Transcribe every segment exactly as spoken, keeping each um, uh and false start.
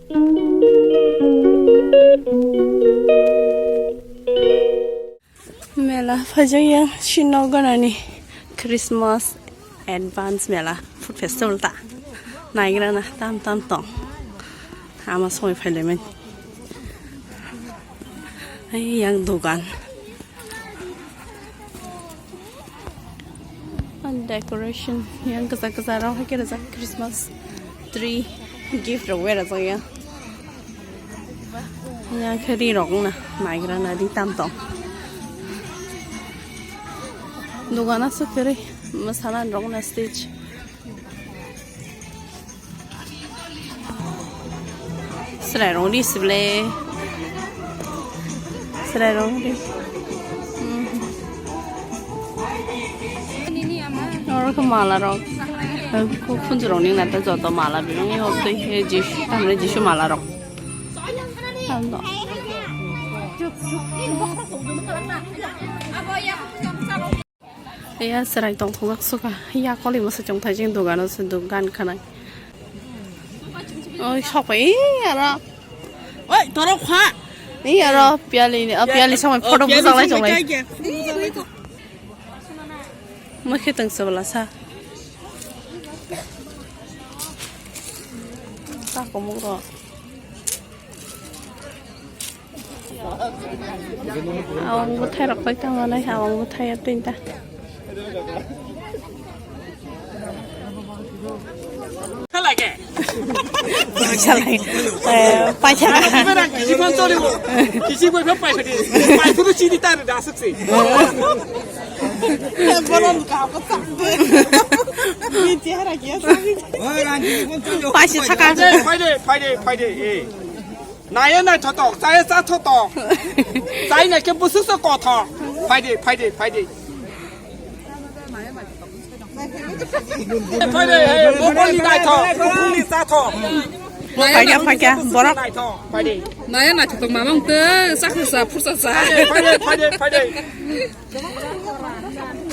Mela phaijakya Srinagarni Christmas Advance Mela Food Festival ta naigrana tam tam tong. Ama songwi phailaimani. Ai yang dogan. Decoration yang kwchak kwchak rok hai khe rijak Christmas tree gift rok berajak ya. Ya khe ri rok wngna naigrana ri tam tong. Dogan aswk kwrwi mwsana rok na stage. Chwrai rong di se ble. Chwrai rong di. Oro khe mala rok. Khunju rok ni nata joto mala bini o twi he Jisu tamre Jisu mala rok. Tamo. Iya, chwrai tongthokjak suka. Iya, koli mwsai chwng thaijing dogano se dogan khanai. Oi, sokpai, ih, aro. Oi, torok kha. Ih, aro, piyali ni, oh, piyali samai photo bujak lai chonglai. Mokhe tong se bwla sa. Ta komok rok. Awang bwthai rok pai tongma nai, awang bwthai ya tinta. Paisa lai, eh, paisa. Kisi phone cholibo. Kisi bai phone pai phadi. Pai phone chini tar da suk si. Boron ka ko sa. Ni chehara kiya sa. Paisa thaka. Phai de, phai de, phai de, phai de, eh. Naya nai thotok, chaya cha thotok. Chai nai ke busu so kothok. Phai de, phai de, phai de. Phai de, hey, mokol ni nai thok, mokol ni cha thok. Phai de, phai de, borok. Nai thok, phai de. Naya nai thotok mama ungte, saksa sa, phursa sa. Phai de, phai de, phai de.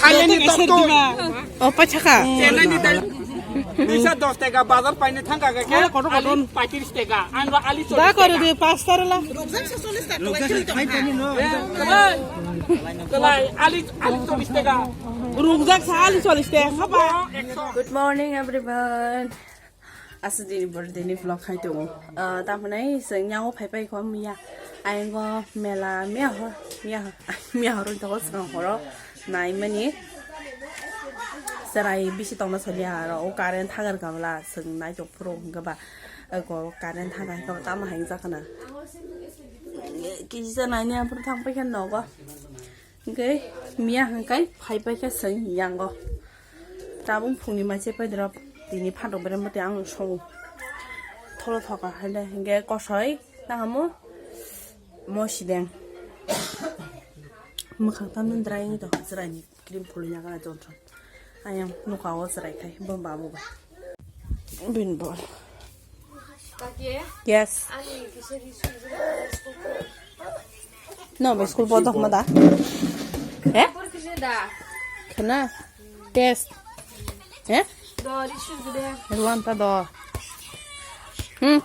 Thailand ni tok tu. O, paisa kha. Chennai ni tai. Duisa dos taka bazar paine thangka ke. Kotor, kotor. Paitrish taka. Ang ba ali cholish taka. Da kore de, paanch tara la. Rukjak sa cholish taka. Kalai, kalai, ali, ali cholish taka. Rukjak sa ali cholish taka. Khaba. Good morning, everyone. Aswk dini birthday ni vlog khai tongo. Ah, tamhinai chwng yango phai pai kho miya. Ayang go mela miya hor, miya hor, miya hor wng tongo chwng horo nai mani. Chwrai bisi tongna saliya aro o current thagar kabla chwng nai tong phuru hwnkhe ba ko current thagar khe tamo hai wngjakha na. Kisa nai ni aphuru thang pai khe nogo. Hingke miya hingkai phai pai khe chwng yango. Tabuk phungni mai se pai drop tini phantok berem bwtwi ang songo. Tholo thoka hai le hingke kosoi tangamo mo sideng. Mwkhang tamo dry wngwi tongkha chwraini cream phulwi yakana Johnson. Ayang nukha o chwrai khai bo babu bai. Bin bol. Yes. No, ba school bodo ma da. Eh? Khna. Test. Eh? Ruan ta do. Hmm.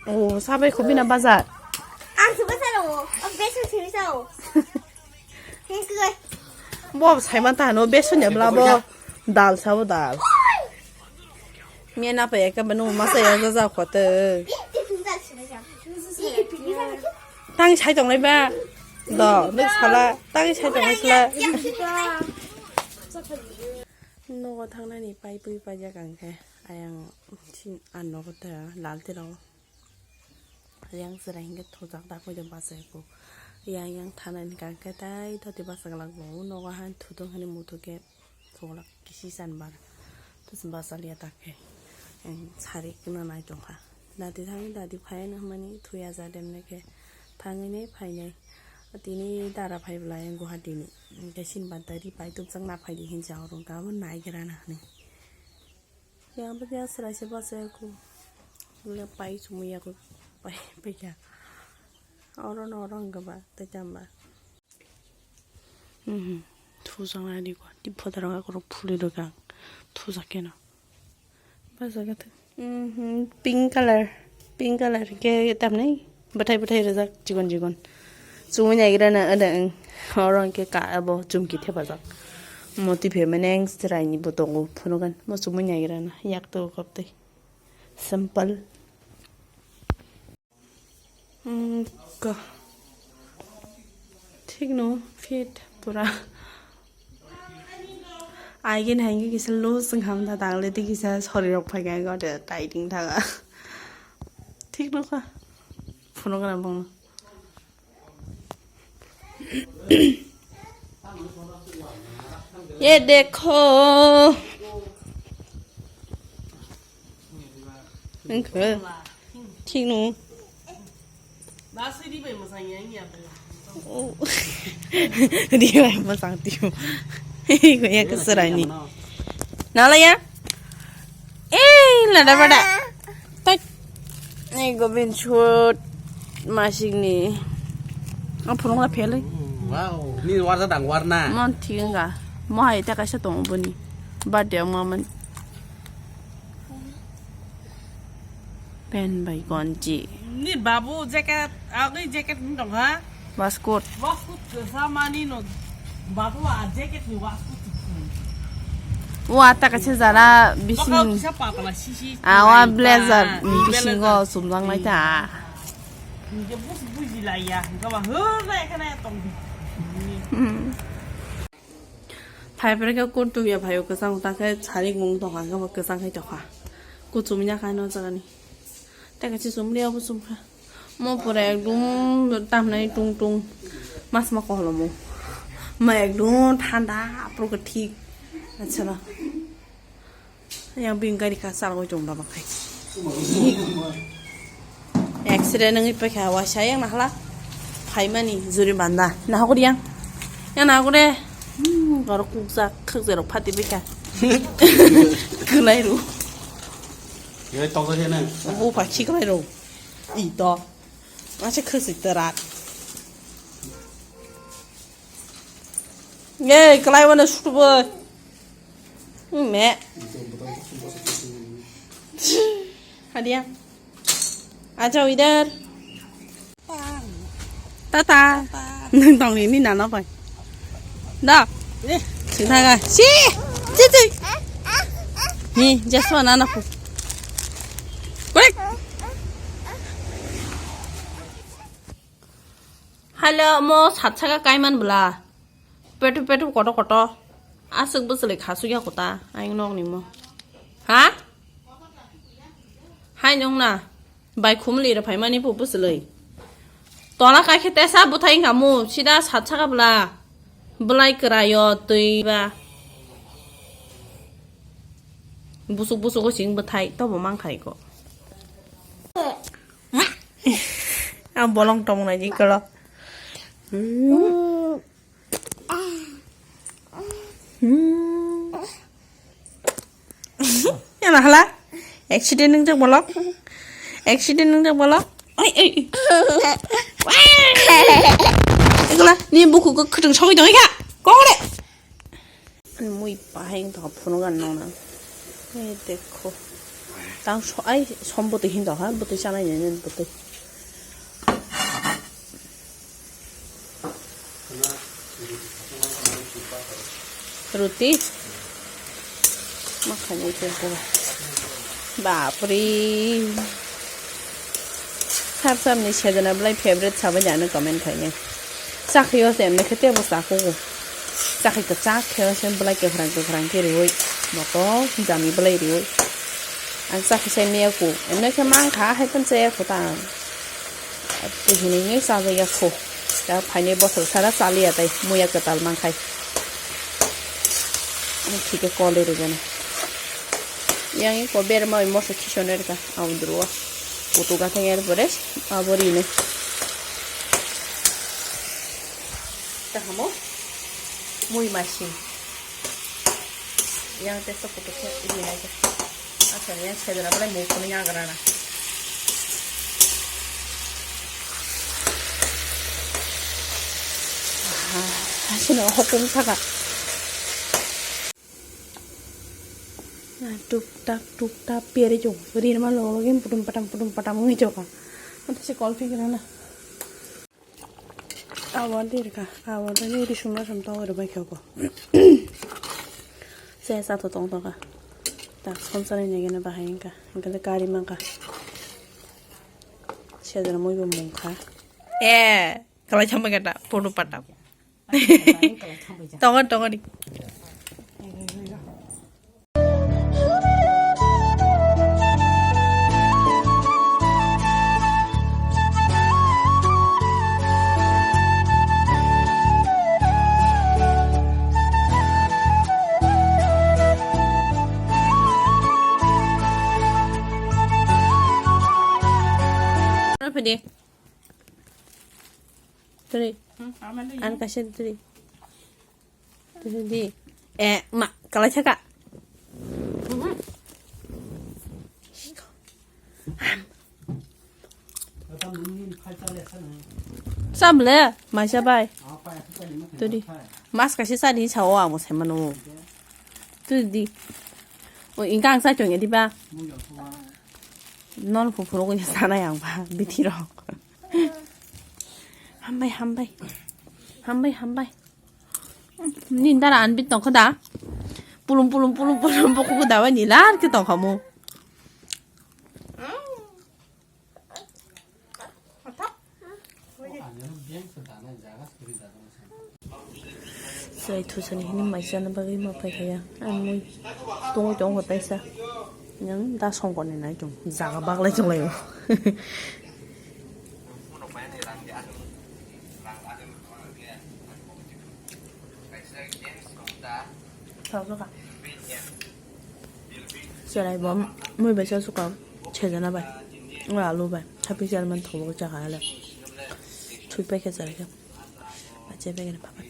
Oh, sabai khobina bazar. Ang se bazar o. O besu simi sao. Bo saiman ta no besu ne bla bo. Dal sabo dal. Miya na pa ekta bano masa ya za za khote. Tang sai tong lai ba. Do, nuk sala. Tang sai tong lai sala. Nogo thangnani pai pui paijak ang khe. Ayang chin an nogo ta lal tiro. Yang chwrai hwnkhe thujak dak bai de bachai kho. Yang yang thanani kang khe tai doti bachajak bo. O nogo han thudung hani muthung khe thulak kisi san bar. Tus bachaliya tak khe. Yang sari kuna nai tongkha. Dadi thangwi dadi phai hwnmani thuya ja demne khe thangwi nai phainai. Tini dara phai bwla yang Guwahati ni. Hwnkhe sini bantari pai tubjak na phaidi hinwi sa oro hwnkhe abo naigra na hwnwi. Yang bwkhe aswk raisa bachai kho. Wngkhe pai chumui ya kho pai paikha. Oro no oro wngkha ba tei tamo ba. Mhm. Thujak nai di kho. Tei photo rok phulwi rwkha ang. Thujak khe no. Basa khe thang. Mhm, pink color, pink color khe tamni bwthai bwthai rijak chikon chikon. Chumui naigra na ada ang. Oro hwnkhe ka abo chumki thepajak. Moti phe mene ang chwraini bo tongo phunugan. Mo chumui naigra na yak to kop tei. Simple. Hmm, ka. Thik no, fit pura. Aigin haingi kisa loose wng ham da, dagle di kisa sori rok phai kha, gode tai ting thaga. Thik no kha. Phuno kana bong. Ye dekho. Wngkha. Thik no. Oh. Ri bai masang tio. Hei, ko ya ke serai ni. Nala ya? Eh, lada pada. Tak. Ni Govind chut masik ni. Ang phunuk la phele. Wow, ni warna dang warna. Mon thik wngkha. Mo hai ta kaisa tongo boni. Birthday ang maman. Pen bai gonji. Ni babu jacket, agwi jacket ni dong ha? Waskut. Waskut kesa mani no. Babu a jacket ni waskut. Wa ta kaisa jara bising. Baka kisa patala sisi. Awa blazer bisingo sumjang lai ta. Ni je bus buji lai ya. Gaba hur lai kana tong. Phai phai khe kurtum ya phaio kwchang ta khe sarik mung tongkha khe bo kwchang khai tongkha. Kuchum ya khai no jagani. Ta kaisa chumli abo chumkha. Mo pura ekdum tamnai tung tung. Mas ma kohlomo. Ma ekdum thanda pura khe thik. Acha na. Yang bini gari ka salgwi tong da bakhai. Accident wngwi paikha waisa yang nahla phaimani juri banda. Nahok yang. Yang nahok de. Hmm, garo kukjak khakjak rok phati paikha. Kwlai ro. Yoi tokjak he nang. Bu pakhi kwlai ro. I to. Ase khasi terat. Ye, kwlai wana sutubo. Me. Hadia. Acha, uidar. Tata. Nang tong ni, ni nana pai. Da. Sithaga. Si. Si, si. Ni, jaswa nana pu. Korek. Halo, mo satsaka kaiman bwla. Petu petu koto koto. Aswk bwswlwi khasukya kota. Ayung nok ni mo. Ha? Hai nung na. Bai khumli rw phaimani bo bwswlwi. Tola kaikhe tesa bwthai wngkha mo. Sida satsaka bwla. Bwlai kwraio twi ba. Busuk busuk o sing bwthai tobo mankha iko. Ang bolong tong nai di kolo. Hmm. Hmm. Yana hala. Accident nung jak bolok. Accident nung jak bolok. Oi, oi. Ikla, ni buku ko khutang sogwi dong ikha. Kongre. Mui pahing to phunugan nona. Ei dekho. Tang so ai som bwtwi hin to ha, bwtwi chanai nene bwtwi. Roti. Makhani ke pura. Bapre. Sap sap ni sejana belai favorite sabai jano comment khainai. Chakhiyo se emne khete bo chakugo. Chakhi kwchak khe se belai kwkhrang kwkhrang khe riui. Moto jami belai riui. Ang chakhi sai meya ku. Emne khe mang kha hai phan chaya khu ta ang. Tihini ngai chajaya khu. Ta phaini bosor sara chaliya tai muya kwtal mang khai. Ani thike kole rwgano. Yang iko berma oi moso khisone rwkha. Ang druwa. Kutu gatheng er pore abo rine. Tahamo mui masing. Yang testo kutu khe ini aja. Acha yang sedera pala mui kono yang garana. Asino hokung thaka. Tuk tak, tuk tak, piyari chok. Ri ma lo, lo, gim putum patam, putum patam, ngi choka. Mata si kol pi kena na. Awa dir ka, awa da ni ri sum na sum to ri bai kyo ko. Se sa to tong to ka. Tak, som sa ni ne gena bahai ka. Gele kari ma ka. Se da mo bo mung ka. Eh, kalai chamai ka ta, putum patam. Tongo, tongo di. Apa dia? Tadi. An kasih tadi. Tadi. Eh, mak, kalau cakap. Sam le, maisa bai. Tadi. Mas kasih sadi sao amo semano. Tadi. O, ingkang sa chong ya di ba. Non pu pu ko sana yang ba, biti rok. Hambai, hambai. Hambai, hambai. Nini dara anbit tongkha da? Pulum, pulum, pulum, pulum, bukuku da bai ni lar khe tongkha mu. Sai thusani hini mai chana bagwi ma phai khaya. Ang mui tongwi tongo taisa. Yang da songkoni nai tong. Jaga baglai chonglai o. Chwrai bo mui bai cha suka chejana bai. Ua alu bai. Happy chairman thobo cha kha le. Thui pai khe chwrai khe. Ache bai khe papa.